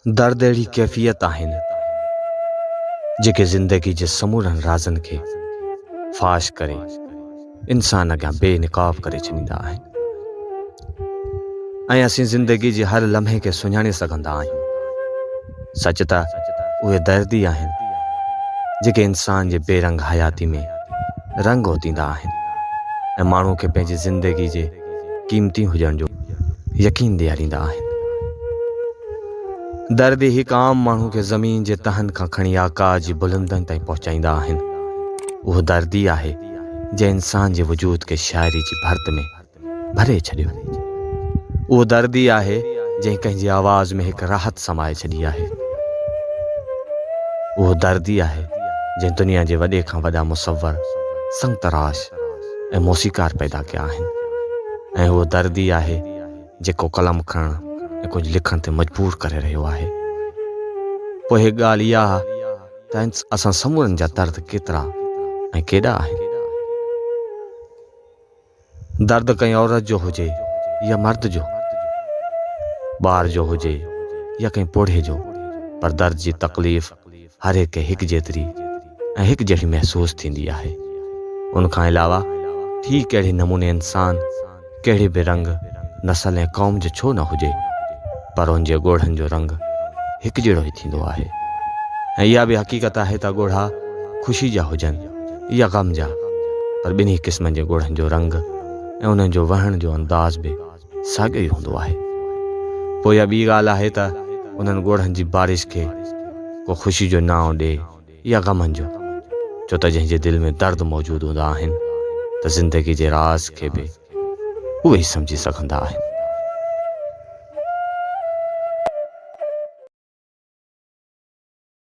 درد اهڙي ڪيفيت آهن، جيڪي زندگي جي سمورن رازن کي فاش ڪري انسان اڳيان بي نقاب ڪري ڇڏيندا آهن ۽ اسين زندگي جي هر لمحي کي سڃاڻي سگهندا آهيون. سچ ته اهي درد ئي آهن، جيڪي انسان جي بي رنگ حياتي ۾ رنگ اوتيندا آهن ۽ ماڻهو کي پنهنجي زندگي جي قيمتي هجڻ جو يقين ڏياريندا آهن. درد ئي هڪ عام ماڻهو کي زمين جي تهن کان کڻي آڪاش جي بلندين تائين پهچائيندا آهن. اهو درد ئي آهي جنهن انسان جي وجود کي شاعري جي ڀرت ۾ ڀري ڇڏيو. اهو درد ئي آهي جنهن ڪنهن جي آواز ۾ هڪ راحت سمائي ڇڏي آهي. اهو درد ئي آهي جنهن دنيا جي وڏي کان وڏا مصور، سنگتراش ۽ موسيقار پيدا ڪيا آهن ۽ اهو درد ئي آهي جيڪو قلم کڻڻ ۽ ڪجهه لکڻ تي مجبور ڪري رهيو آهي. پوء هڪ ڳالهه اها ته اسان سمورن جا درد ڪيترا ۽ ڪيڏا آهن. درد ڪنهن عورت جو هجي يا مرد جو، ٻار جو هجي يا ڪنهن پوڙهي جو، پر درد جي تڪليف هر هڪ کي هڪجيتري ۽ هڪجهڙي محسوس ٿيندي آهي. ان کان علاوه ٺيڪ اهڙي نموني انسان ڪهڙي به رنگ، نسل ۽ قوم جو ڇو نه هجي، پر ان جي ڳوڙهن جو رنگ هڪجهڙو ئي ٿيندو آهي ۽ اها به حقيقت آهي ته ڳوڙها خوشي جا هجن يا غم جا، پر ٻنهي قسمن جي ڳوڙهن جو رنگ ۽ انهن جو وهڻ جو انداز به ساڳيو ئي هوندو آهي. پوء اها ٻي ڳالهه آهي ته انهن ڳوڙهن جي بارش کي ڪو خوشي جو نانء ڏي يا غمن جو، ڇو ته جنهن جي دل ۾ درد موجود هوندا آهن ته زندگي جي راز کي به اهي ئي سمجهي سگهندا آهن.